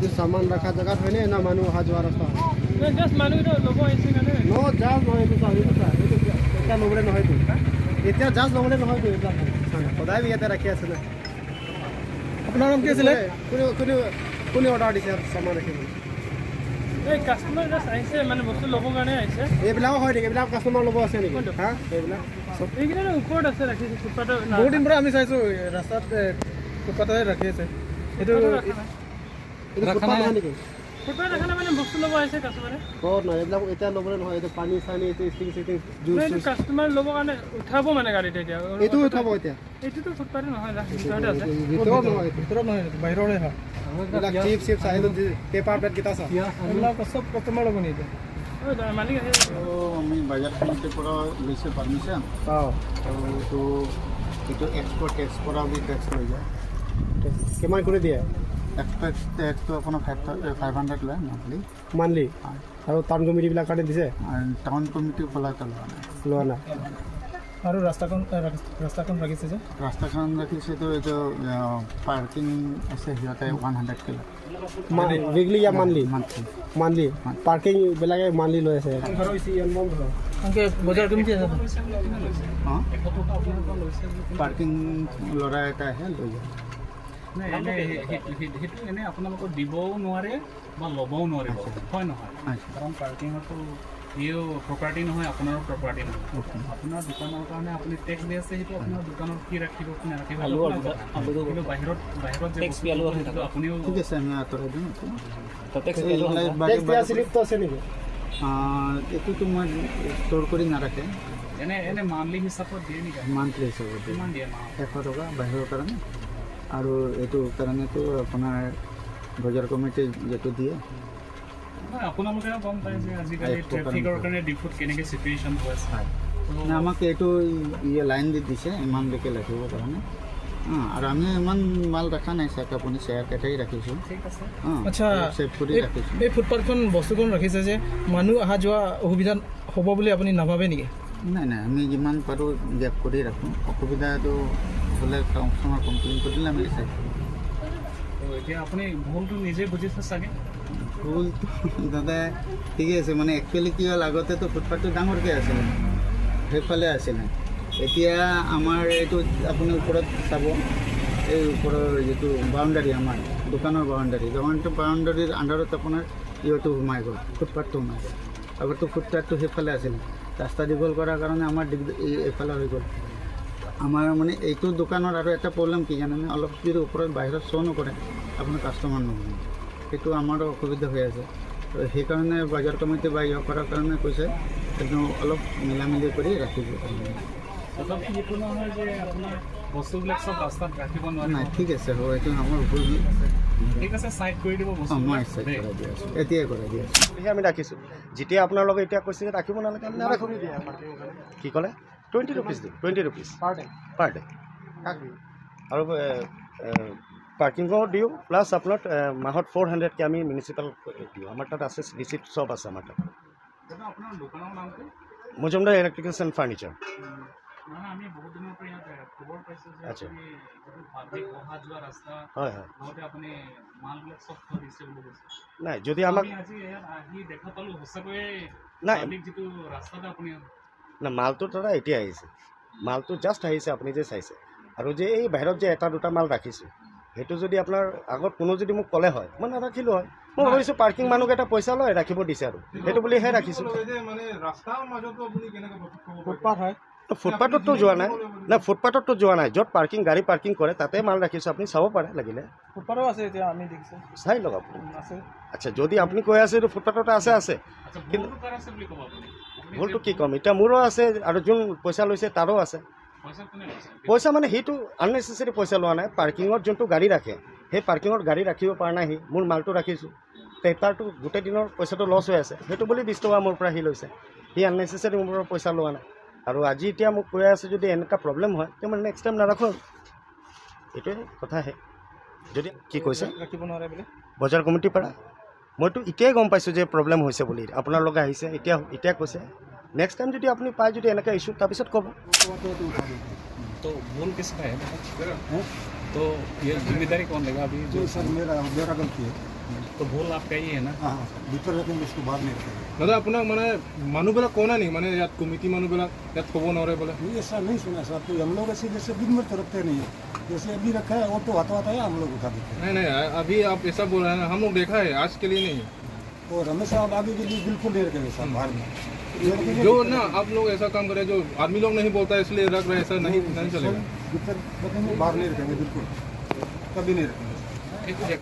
এইটো চামান ৰখা জেগাত হয়নে না মানুহ অহা যোৱা ৰাস্তা হয়? জাষ্ট মানুহকেইটা ল'ব আহিছে কাৰণে। ন, জাষ্ট নহয়। এইটো চা, এইটো চা, এইটো এতিয়া ল'বলৈ নহয়তো। এতিয়া জাষ্ট ল'বলৈ নহয়তো। এইবিলাক সদায় ইয়াতে ৰাখি আছে না। আপোনাৰ নাম কি আছিলে? কোনে কোনে কোনে অৰ্ডাৰ দিছে চামান ৰাখিবলৈ? এই কাষ্টমাৰ জাষ্ট আহিছে, মানে বস্তু ল'বৰ কাৰণে আহিছে। এইবিলাকো হয় নেকি? এইবিলাক কাষ্টমাৰ ল'ব আছে নেকি? কোনটো? হা, এইবিলাক চব। এইকেইটা ওপৰত আছে, ৰাখিছে ফুটপাথৰ। বহুত দিন পৰা আমি চাইছোঁ, ৰাস্তাত ফুটপাথতে ৰাখি আছে এইটো। ৰখা নাই। এইটো ফুটপাথ নহয় নেকি? ফুটপাথ ৰখা নাই, মানে বস্তু ল'ব আহিছে কাষ্টমাৰে। ক'ত নহয়? এইবিলাক এতিয়া ল'বলৈ নহয়। এইটো পানী চানী, এইটো ষ্টিং চিষ্টিং, জুচ। এইটো কাষ্টমাৰ ল'বৰ কাৰণে উঠাব মানে গাড়ীত এতিয়া। এইটো উঠাব এতিয়া। এইটোতো ফুটপাথে নহয় না, ভিতৰতে আছে। ভিতৰত নহয় এইটো। ভিতৰত নহয়, বাহিৰৰে হয়। এইবিলাক চিপছ চিপছ, এইটো পেপাৰ প্লেট কেইটা চা। এইবিলাক চব কাষ্টমাৰ ল'ব নেকি এতিয়া? ঐ দাদা, মালিক আহি তো আমি বজাৰ কমিটিৰ পৰা লৈছে পাৰ্মিশ্যন। আৰু এইটো এক্সপৰ্ট টেক্স পৰা বি টেক্স লৈ যায়। কিমান কৰি দিয়ে? এক্সপৰ্ট টেক্সটো আপোনাৰ 500 লয় মান্থলি। মান্থলি। আৰু টাউন কমিটিবিলাক কাৰণে দিছে? আৰু টাউন কমিটিৰ পৰা লোৱা নাই। লোৱা নাই। আৰু ৰাস্তাখন ৰাখিছে যে? ৰাস্তাখন ৰাখিছেতো, এইটো পাৰ্কিং আছে, সিহঁতে 100কৈ লয়। উইকলি ইয়া মান্থলি? মান্থলি। মান্থলি। পাৰ্কিং বিলাকে মান্থলি লৈ আছে। এনেকৈ বজাৰ কমিটি আছে। অঁ, পাৰ্কিং ল'ৰা এটা আহে, লৈ যায়। নাই, এনে সেইটো এনে আপোনালোকৰ দিবও নোৱাৰে বা ল'বও নোৱাৰিব, হয় নহয়? আচ্ছা। কাৰণ পাৰ্কিঙৰতো সিও প্ৰপাৰ্টি নহয়, আপোনাৰো প্ৰপাৰ্টি নহয়। আপোনাৰ দোকানৰ কাৰণে আপুনি টেক্স দি আছে, সেইটো আপোনাৰ দোকানত কি ৰাখিব কি নাৰাখিব সেইটো আপোনাৰ কথা। কিন্তু বাহিৰত যে বস্তুটো সেইটো আপুনিও ঠিক আছে, আমি আঁতৰাই দিম এইটো। টেক্স দিয়া শ্লিপটো আছে নেকি? এইটোতো মই ষ্ট'ৰ কৰি নাৰাখে। এনে মান্থলি হিচাপত দিয়ে নেকি? মান্থলি হিচাপত দিয়ে। কিমান দিয়ে মাহত? 100 টকা বাহিৰৰ কাৰণে। আৰু এইটো কাৰণেতো আপোনাৰ বজাৰ কমিটি যিটো দিয়ে। নহয়, আপোনালোকেও গম পায় যে আজিকালি একো ট্ৰেফিকৰ কাৰণ কাৰণে ডিফুত কেনেকৈ চিটুৱেশ্যন হৈ আছে। মানে আমাক এইটো ইয়ে লাইন দি দিছে ইমানলৈকে ৰাখিবৰ কাৰণে। আৰু আমি ইমান মাল ৰখা নাই চাওক, আপুনি চেয়াৰ কেইটাই ৰাখিছোঁ। ঠিক আছে। আচ্ছা। ছেভ কৰি ৰাখিছোঁ। এই ফুটপাথখন বস্তুখন ৰাখিছে যে, মানুহ অহা যোৱা অসুবিধা হ'ব বুলি আপুনি নাভাবে নেকি? নাই, আমি যিমান পাৰোঁ গেপ কৰি ৰাখোঁ। অসুবিধাটো হ'লে কাষ্টমাৰ কমপ্লেইন কৰিলে আমি চাই। তো এতিয়া আপুনি ভুলটো নিজে বুজিছে চাগে? ভুলটো দাদা ঠিকে আছে। মানে একচুৱেলি কি হ'ল, আগতেতো ফুটপাথটো ডাঙৰকৈ আছিলে, সেইফালে আছিলে। এতিয়া আমাৰ এইটো আপুনি ওপৰত চাব, এই ওপৰৰ যিটো বাউণ্ডাৰী, আমাৰ দোকানৰ বাউণ্ডাৰী, দোকানটো বাউণ্ডাৰীৰ আণ্ডাৰত আপোনাৰ ইয়টো সোমাই গ'ল, ফুটপাথটো সোমাই গ'ল। আগতো ফুটপাথটো সেইফালে আছিলে। ৰাস্তা দীঘল কৰাৰ কাৰণে আমাৰ দিগদাৰ এইফালে হৈ গ'ল। আমাৰ মানে এইটো দোকানৰ আৰু এটা প্ৰব্লেম কি জানেনে? অলপ যদি ওপৰত বাহিৰত শ্ব' নকৰে, আপোনাৰ কাষ্টমাৰ নহয়। সেইটো আমাৰো অসুবিধা হৈ আছে। তো সেইকাৰণে বজাৰ কমিটি বা ইয় কৰাৰ কাৰণে কৈছে, সেইটো অলপ মিলামিলি কৰি ৰাখিব কাৰণে। তথাপি সেইটো নহয় যে আপোনাৰ বস্তুবিলাক চব ৰাস্তাত ৰাখিব নোৱাৰিব। নাই, ঠিক আছে, হ'ব। এইটো আমাৰ ভুল। ঠিক আছে, চাইড কৰি দিব অঁ, মই বস্তুবিলাক চাইড দেই। কৰাই দি আছোঁ, এতিয়াই কৰাই দি আছোঁ। সেয়ে আমি ৰাখিছোঁ। যেতিয়া আপোনালোকে এতিয়া কৈছে যে ৰাখিব নালাগে, আমি নাৰাখোঁ। কি ক'লে? 20 ৰুপিজ দিওঁ, 20 rupees. Per day? Per day. কাক দিয়ে? আৰু পাৰ্কিঙো দিওঁ, প্লাছ আপোনাৰ মাহত 400কৈ আমি মিউনিচিপাল দিওঁ। আমাৰ তাত আছে, ৰিচিপ্ট চব আছে আমাৰ তাত। দাদা, আপোনাৰ দোকানৰ নামটো? Majumdar Electricals and furniture. নহয়, আমি বহুত দিনৰ পৰা ইয়াত খবৰ পাইছোঁ যে আপুনি যিটো পাব্লিক অহা যোৱা ৰাস্তা হয় হয় লগতে আপুনি মালবিলাক চব থৈ দিছে বুলি কৈছে। নাই, যদি আমাক আমি আজি ইয়াত আহি দেখা পালোঁ সঁচাকৈয়ে নাই। পাব্লিক যিটো ৰাস্তাতে আপুনি নাই, মালটো দাদা এতিয়া আহিছে। মালটো জাষ্ট আহিছে, আপুনি যে চাইছে। আৰু যে এই বাহিৰত যে এটা দুটা মাল ৰাখিছোঁ, সেইটো যদি আপোনাৰ আগত কোনো যদি মোক ক'লে হয়, মই নাৰাখিলোঁ হয়। মই ভাবিছোঁ পাৰ্কিং মানুহকেইটা পইচা লয়, ৰাখিব দিছে আৰু সেইটো বুলিহে ৰাখিছোঁ। মানে ৰাস্তাৰ মাজতো আপুনি কেনেকৈ প্ৰফিট ক'ব? ফুটপাথ হয়। ফুটপাথততো যোৱা নাই। নাই, ফুটপাথততো যোৱা নাই। য'ত পাৰ্কিং, গাড়ী পাৰ্কিং কৰে, তাতে মাল ৰাখিছোঁ। আপুনি চাব পাৰে লাগিলে। ফুটপাথো আছে, এতিয়া আমি দেখিছোঁ। চাই লওক আপুনি। আছে। আচ্ছা, যদি আপুনি কৈ আছে এইটো ফুটপাথতে আছে, আছে। আচ্ছা। কিন্তু ভুলটো কাৰ আছে বুলি ক'ব আপুনি? ভুলটো কি ক'ম এতিয়া? মোৰো আছে আৰু যোন পইচা লৈছে তাৰো আছে। পইচা কোনে লৈছে? পইচা মানে সেইটো আননেচেচাৰী পইচা লোৱা নাই। পাৰ্কিঙত যোনটো গাড়ী ৰাখে, সেই পাৰ্কিঙত গাড়ী ৰাখিব পৰা নাই সি। মোৰ মালটো ৰাখিছোঁ, তাৰটো গোটেই দিনৰ পইচাটো লছ হৈ আছে। সেইটো বুলি 20 টকা মোৰ পৰা সি লৈছে। সি আননেচেচাৰী মোৰ পৰা পইচা লোৱা নাই। আৰু আজি এতিয়া মোক কৈ আছে, যদি এনেকুৱা প্ৰব্লেম হয় তে মই নেক্সট টাইম নাৰাখোঁ আৰু এইটোৱে কথাহে। যদি কি কৈছে? ৰাখিব নোৱাৰে বোলে। বজাৰ কমিটিৰ পৰা মইতো এতিয়াই গম পাইছোঁ যে প্ৰব্লেম হৈছে বুলি। আপোনালোকে আহিছে এতিয়া, এতিয়া কৈছে। নেক্সট টাইম যদি আপুনি পায় যদি এনেকুৱা ইছ্যু, তাৰপিছত ক'ব। तो भूल किसका है? तो ये जिम्मेदारी कौन लेगा अभी जो सर, मेरा मेरा गलती है। तो भूल आपका ही है ना। हाँ हाँ, भीतर रखेंगे इसको, बाहर नहीं रखेंगे। দাদা, আপোনাক মানে মানুহবিলাক কোৱা নাই নেকি, মানে ইয়াত কমিটি মানুহবিলাক ইয়াত থ'ব নোৱাৰে বোলে? नहीं, ऐसा नहीं सुना साहब। तो हम लोग ऐसे जैसे दिन भर तो रखते नहीं है। जैसे अभी रखा है, ऑटो आता आता है, हम लोग उठा देते हैं। नहीं नहीं, अभी आप ऐसा बोल रहे हैं ना, हम लोग देखा है, आज के लिए नहीं है। और हमेशा अब आगे के लिए बिल्कुल नहीं रखेंगे साहब बाहर में। ये रखेंगे, जो भीतर ना रखेंगे। आप लोग ऐसा काम कर रहे हैं, जो आदमी लोग नहीं बोलता है इसलिए रख रहे हैं, ऐसा नहीं नहीं चलेगा। भीतर रखेंगे, बाहर नहीं रखेंगे, बिल्कुल कभी नहीं रखेंगे। ठीक है।